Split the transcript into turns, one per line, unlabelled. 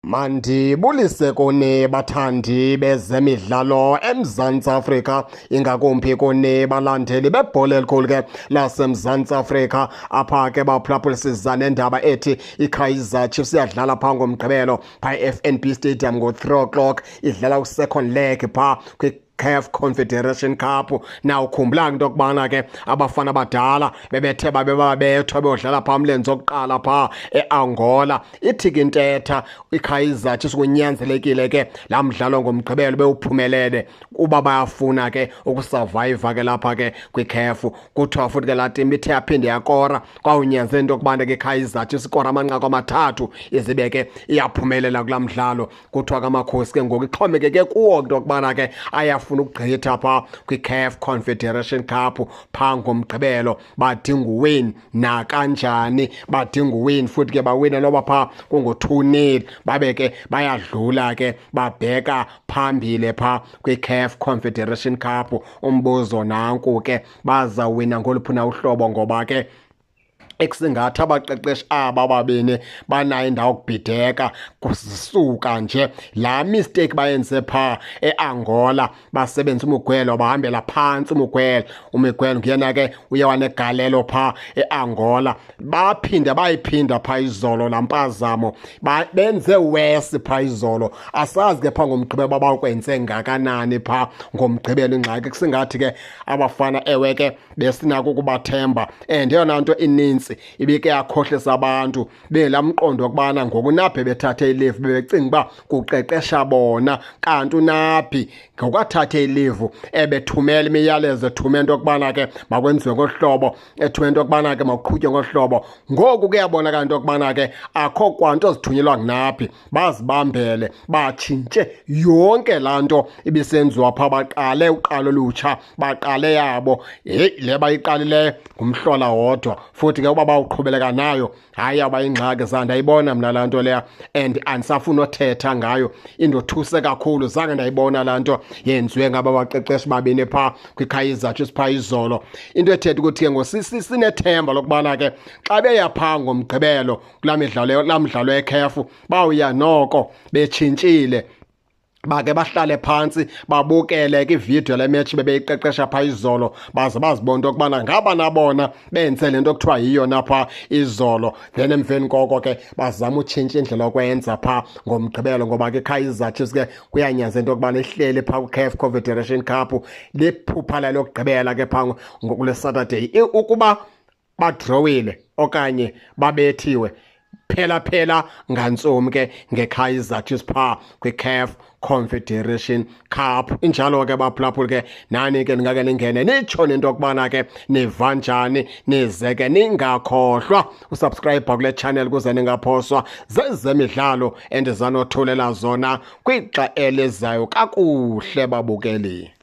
Mandibulise kuni bathandi bezemidlalo eMzantsi Afrika, ingakumbi kuni balandeli bebhola elikhulu ke laseMzantsi Afrika. Apha ke baphulaphula nendaba ethi iKaizer Chiefs iyadlala phaa ngoMgqibelo phaa e-FNB Stadium ngo-3 o'clock, idlala u-second leg phaa kwi-CAF Confederation Cup. Na ukhumbula into yokubana ke abafana abadala bebethe babe babethwa beyodlala phaa umlenze wokuqala phaa eAngola. Ithi ke intetha iKaizer Chiefs kunyanzelekile ke laa mdlalo ngoMgqibelo bewuphumelele kuba bayafuna ke ukusurviva ke lapha ke kwiCAF. Kuthiwa futhi ke laa tim ithe yaphinde yakora, kwawunyanzeleka into yokubana ke iKaizer Chiefs ikora amanqaku amathathu izibe ke iyaphumelela kulaa mdlalo. Kuthiwa ke Amakhosi ke ngoku ixhomekeke kuwo into yokubana ke ayafuna ukugqitha phaa kwiCAF Confederation Cup phaa ngoMgqibelo. Badinga uwin nakanjani, badinga uwin futhi ke bawina noba phaa kungo-2-0, babe ke bayadlula ke babheka phambili phaa kwiCAF Confederation Cup. Umbuzo nanku ke, bazawina ngoluphi na uhlobo? Ngoba ke ekusingathi abaqeqeshi aba babini banayo indawo yokubhideka kusisuka nje laa mistake bayenze phaa eAngola, basebenzisa uMiguel, bahambela phantsi uMiguel. UMiguel nguyena ke uye wanegalelo phaa eAngola. Baphinde bayiphinda phaa izolo laa mpazamo, benze worse phaa izolo. Asazi ke phaa ngoMgqibelo babawukwenze ngakanani phaa ngoMgqibelo. Ingxaki kusingathi ke abafana, ewe ke besinako ukubathemba, and eyona nto ininzi ibike yakhohlisa abantu belaa mqondo wokubana ngoku Nabi bethathe ileave, bebecinga uba kuqeqesha bona, kanti uNabi ngokwathathe ileave ebethumela imiyalezo, ethumela into yokubana ke makwenziwe ngolu hlobo, ethumela into yokubana ke makuqhutywe ngolu hlobo. Ngoku kuyabonakala into yokubana ke akho kwanto zithunyelwa nguNabi, bazibambele, batshintshe yonke laa nto ibisenziwa phaa, baqale uqalo olutsha, baqale yabo. Heyi, le bayiqalileyo ngumhlola wodwa futhi ke uba bawuqhubeleka nayo, hayi, yawuba yingxaki. Zandayibona mna laa nto leya and andisafuni othetha ngayo, indothuse kakhulu. Zange ndayibona laa nto yenziwe ngaba baqeqeshi babini phaa kwiKaizer Chiefs phaa izolo. Into ethetha ukuthi ke ngoku sinethemba lokubana ke xa beya phaa ngoMgqibelo kulaa midlalo, kulaa mdlalo yeCAF, bawuya noko betshintshile, bake bahlale phantsi babukele ke ividiyo le match bebeyiqeqesha phaa izolo, baze bazibone into yokubana ngaba nabona benze le nto kuthiwa yiyo naphaa izolo. Then emveni koko ke bazama utshintsha indlela yokwenza phaa ngoMgqibelo, ngoba ke Kaizer Chiefs ke kuyanyanzeleka into yokubana ihleli phaa kwi-CAF Confederation Cup, liphupha layo lokugqibela ke phaa kule Saturday. Ukuba badrowile okanye babethiwe, phela phela ngantsomi ke ngeKaizer Chiefs phaa kwi-CAF Confederation Cup. Injalo ke baphulaphuli ke, nani ke ningake ningene nitsho nento yokubana ke niva njani, nize ke ningakhohlwa usubscribe kule channel ukuze ningaphoswa zezemidlalo endizanothulela zona kwixa elizayo. Kakuhle babukeli.